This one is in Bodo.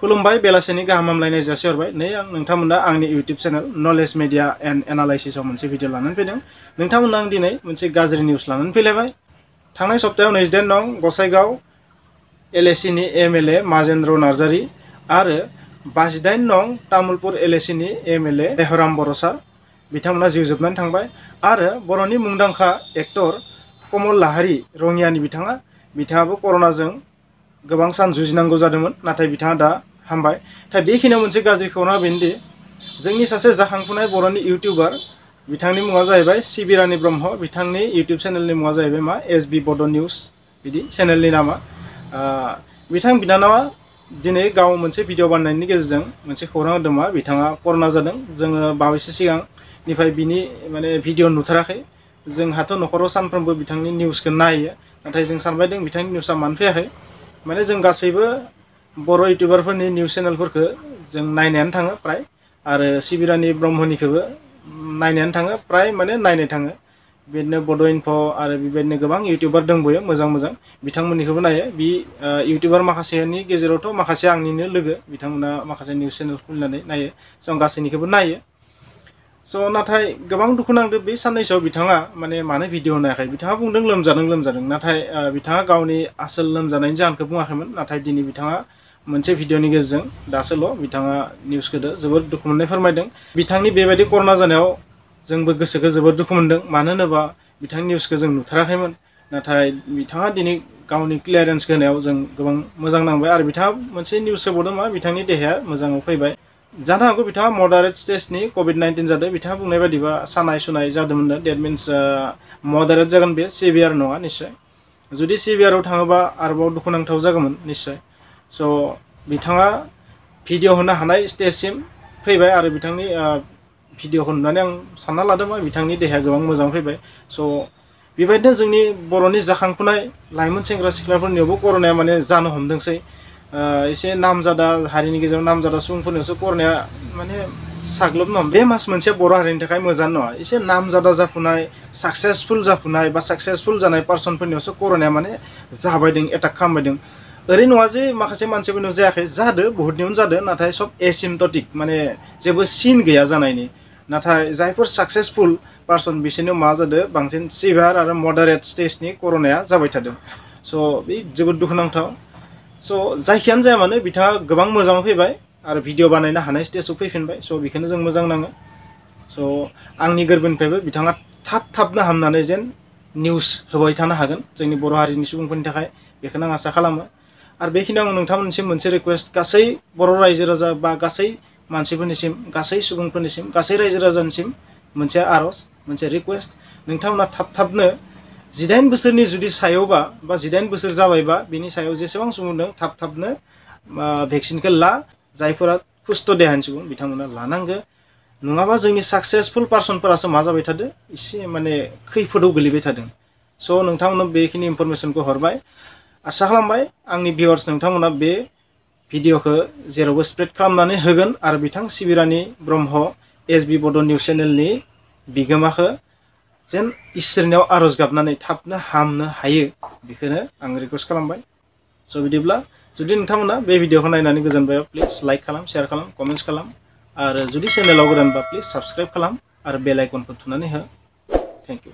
खुलुमबाय बेलासेनि गाहाम हामलायनाय जासिहरबाय नै आं नोंथांमोननो आंनि YouTube channel knowledge media and analysis मोनसे भिडिअ लानानै फैदों। नोंथांमोननो आं दिनै मोनसे गाज्रि निउस लानानै फैलायबाय। थांनाय सप्तायाव 29 नं गसाइगाव LAC नि MLA माजेन्द्र नार्जारी आरो 28 नं तामुलपुर LAC नि MLA देहराम बर' सार बिथांमोना जिउ जोबनानै थांबाय। आरो बर'नि मुंदांखा एक्टर कमल लाहारी रङियानि बिथाङाबो कर'नाजों गोबां सान जुजिनांगौ जादोंमोन, नाथाय बिथाङा दा हामबाय। दा बेखिनियाव मोनसे गाज्रि खौराङा बेनोदि जोंनि सासे जाखांफुनाय बर'नि इउटिउबार बिथांनि मुङा जाहैबाय सिबिरानि ब्रह्म। बिथांनि इउटिउब चेनेलनि मुङा जाहैबाय मा SB बड' निउस बिदि चेनेलनि नामा। बिथां बिनानावा दिनै गाव मोनसे भिडिअ बानायनायनि गेजेरजों मोनसे खौरां होदों मा बिथाङा कर'ना जादों। जोङो बावैसो सिगांनिफ्राय बिनि माने भिडिअ नुथाराखै। जोंहाथ' न'खराव सानफ्रोमबो बिथांनि निउसखौ नायो, नाथाय जों सानबाय दं बिथांनि निउसआ मानो फैयाखै। माने जों गासैबो बर' इउटिउबारफोरनि निउस चेनेलफोरखौ जों नायनायानो थाङो प्राय, आरो सिबिरानि ब्रह्मनिखौबो नायनायानो थाङो प्राय, माने नायनाय थाङो। बिदिनो बड' इनफ' आरो बेबायदिनो गोबां इउटिउबार दंबोयो मोजां मोजां, बिथांमोननिखौबो नायो। बि इउटिउबार माखासेनि गेजेरावथ' माखासे आंनिनो लोगो, बिथांमोना माखासे निउस चेनेल खुलिनानै नायो। स' आं गासैनिखौबो नायो। स' नाथाय गोबां दुखु नांदों बे साननैसोआव बिथाङा माने मानो भिडिअ नायाखै। बिथाङा बुंदों लोमजादों, नाथाय बिथाङा गावनि आसोल लोमजानायनि जाहोनखौ बुङाखैमोन। नाथाय दिनै बिथाङा मोनसे भिडिअनि गेजेरजों दासोल' बिथाङा निउसखौ जोबोद दुखु मोननाय फोरमायदों। बिथांनि बेबायदि कर'ना जानायाव जोंबो गोसोखौ जोबोद दुखु मोनदों, मानो होनोबा बिथांनि निउसखौ जों नुथाराखैमोन। नाथाय बिथाङा दिनै गावनि क्लियारेन्स होनायाव जों गोबां मोजां नांबाय। आरो बिथाङा मोनसे निउस होबावदों मा बिथांनि देहाया मोजाङाव फैबाय। जानो हागौ बिथाङा मडारेट स्टेजनि COVID-19 जादों। बिथाङा बुंनाय बायदिबा सानाय सुनाय जादोंमोन। डेट मिन्स मडारेट जागोन, बे सिभियार नङा निस्सय। जुदि सिभियाराव थाङोबा आरोबाव दुखुनांथाव जागौमोन निस्सय। स' बिथाङा भिडिअ होनो हानाय स्टेजसिम फैबाय, आरो बिथांनि भिडिअखौ नुनानै आं सानना लादों मा बिथांनि देहाया गोबां मोजां फैबाय। स' बेबायदिनो जोंनि बर'नि जाखांफुनाय लाइमोन सेंग्रा सिख्लाफोरनियावबो कर'नाया माने जानो हमदोंसै। एसे नामजादा हारिनि गेजेराव नामजादा सुबुंफोरनियावसो कर'नाया माने साग्लोबनो हमदों। बे मास मोनसे बर' हारिनि थाखाय मोजां नङा। एसे नामजादा जाफुनाय, साक्सेसफुल जाफुनाय बा साक्सेसफुल जानाय पार्सनफोरनियावसो कर'नाया माने जाबायदों, एटाक खालामबायदों। ओरै नङा जे माखासे मानसिफोरनियाव जायाखै, जादों बहुतनियावनो जादों, नाथाय सब एसिम्पटटिक, माने जेबो सिन गैया जानायनि। नाथाय जायफोर साक्सेसफुल पार्सन बिसोरनियाव मा जादों बांसिन सिभियार आरो मडारेट स्टेजनि कर'नाया जाबाय थादों। स' बे जोबोद दुखुनांथाव। स' जायखियानो जाया मानो बिथाङा गोबां मोजाङाव फैबाय आरो भिडिअ बानायनो हानाय स्टेजाव फैफिनबाय। स' बेखौनो जों मोजां नाङो। स' आंनि गोरबोनिफ्रायबो बिथाङा थाबनो हामनानै जेन निउस होबाय थानो हागोन जोंनि बर' हारिनि सुबुंफोरनि थाखाय, बेखौनो आं आसा खालामो। आरो बेखिनियाव आं नोंथांमोननिसिम मोनसे रिकुवेस्ट, गासै बर' रायजो राजा बा गासै मानसिफोरनिसिम, गासै सुबुंफोरनिसिम, गासै रायजो राजानिसिम मोनसे आर'ज, मोनसे रिकुवेस्ट, नोंथांमोना थाबनो 18 बोसोरनि जुदि सायावबा बा 18 बोसोर जाबायबा बिनि सायाव जेसेबां सुबुं दं थाबनो भेक्सिनखौ ला। जायफोरा खुस्थ' देहानि सुबुं बिथांमोना लानांगौ। नङाबा जोंनि साक्सेसफुल पार्सनफोरासो मा जाबाय थादों, एसे माने खैफोदाव गोलैबाय थादों। स' नोंथांमोना बेखिनि इनफरमेसनखौ हरबाय। आसा खालामबाय आंनि भिउवार्स नोंथांमोना बे भिडिअखौ जेरावबो स्प्रेड खालामनानै होगोन, आरो बिथां सिबिरानि ब्रह्म SB बड' निउस चेनेलनि बिगोमाखौ जेन इसोरनियाव आर'ज गाबनानै थाबनो हामनो हायो, बेखौनो आं रिकुवेस्ट खालामबाय। स' बिदिब्ला जुदि नोंथांमोना बे भिडिअखौ नायनानै गोजोनबाय, प्लिज लाइक खालाम, शेयार खालाम, कमेन्ट्स खालाम, आरो जुदि चेनेलाव गोदानबा प्लिज साबस्क्राइब खालाम आरो बेल आइकनखौ थुनानै हो। Thank you.